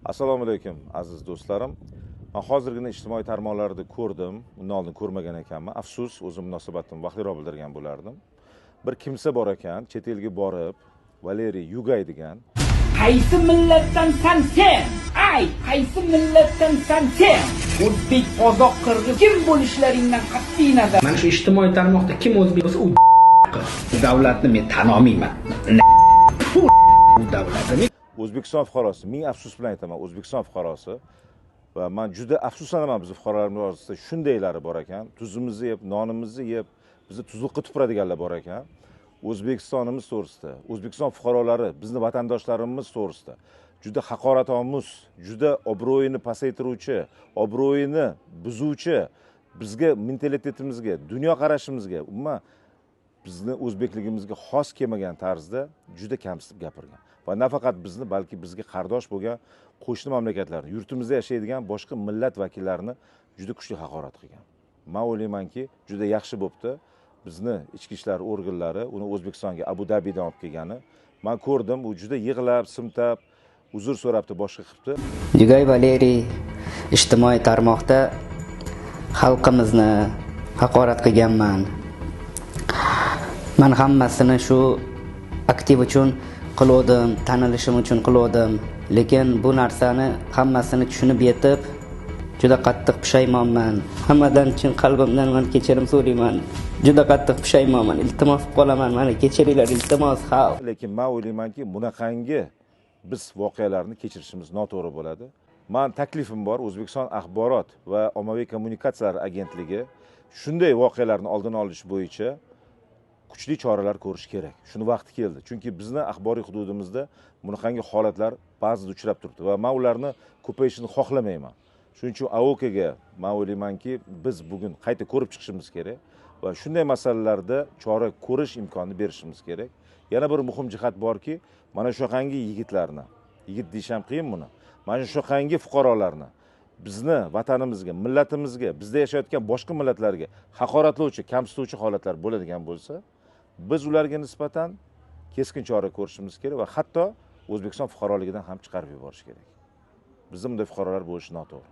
Assalomu alaykum aziz do'stlarim. Men hozirgina ijtimoiy tarmoqlarda ko'rdim, undan oldin ko'rmagan ekanman. Afsus, o'zim munosabatimni vaqtliroq bildirgan bo'lardim. Bir kimsa bor ekan, chet elga borib, Valeriy Yugay degan. Qaysi millatdansan sen? Ay, qaysi millatdansan sen? O'zbek, qozoq, qirg'iz kim bo'lishlaringdan qat'iy nazar. Mana shu ijtimoiy tarmoqda kim o'zbek bo'lsa, u davlatni men tan olmayman. U davlatni O'zbekiston fuqarosi, ming afsus bilan aytaman, O'zbekiston fuqarosi va men juda afsuslanaman, bizni fuqarolarimiz orasida shundaylari bor ekan, tuzimizni yeb, nonimizni yeb, bizni tuzliqqa tupuradiganlar bor ekan. O'zbekistonimiz to'g'risida, O'zbekiston fuqarolari, bizni vatandoshlarimiz to'g'risida juda haqoratomuz, juda obro'yini pasaytiruvchi, obro'yini buzuvchi, bizga mentalitetimizga, dunyoqarashimizga, umuman bizni o'zbekligimizga xos kelmagan tarzda juda kamsitib gapirgan. Va nafaqat bizni, balki bizga qardosh bo'lgan qo'shni mamlakatlarni, yurtimizda yashaydigan boshqa millat vakillarini juda kuchli haqorat qilgan. Men o'ylaymanki, juda yaxshi bo'pti. Bizni ichki ishlar organlari uni O'zbekistonga Abu Dabidan olib kelgani. Men ko'rdim, u juda yig'lab, simtab, uzr so'rabdi, boshqa qilibdi. Yugay Valeriy ijtimoiy tarmoqda xalqimizni haqorat qilganman. Men hammasini shu aktiv uchun qiluvdim, tanilishim uchun qiluvdim. Lekin bu narsani hammasini tushunib yetib, juda qattiq pushaymonman. Hammadan chin qalbimdan men kechirim so'rayman. Juda qattiq pushaymonman. Iltimos qilib qolaman, meni kechiringlar, iltimos, xalq. Lekin men o'ylaymanki, bunaqangi biz voqealarni kechirishimiz noto'g'ri bo'ladi. Men taklifim bor, O'zbekiston axborot va ommaviy kommunikatsiyalar agentligi shunday voqealarni oldini olish bo'yicha kuchli choralar ko'rish kerak. Shuni vaqti keldi. Chunki bizni axboriy hududimizda bunaqangi holatlar ba'zida uchrab turibdi va men ularni ko'payishini xohlamayman. Shuning uchun AOKga men o'ylaymanki, biz bugun qayta ko'rib chiqishimiz kerak va shunday masalalarda chora ko'rish imkonini berishimiz kerak. Yana bir muhim jihat borki, mana shunaqangi yigitlarni, yigit deyish ham qiyin buni, mana shunaqangi fuqarolarni bizni vatanimizga, millatimizga, bizda yashayotgan boshqa millatlarga haqoratlovchi, kamsituvchi holatlar bo'ladigan bo'lsa, biz ularga nisbatan keskin chora ko'rishimiz kerak va hatto O'zbekiston fuqaroligidan ham chiqarib yuborish kerak. Bizda bunday fuqarolar bo'lishi noto'g'ri.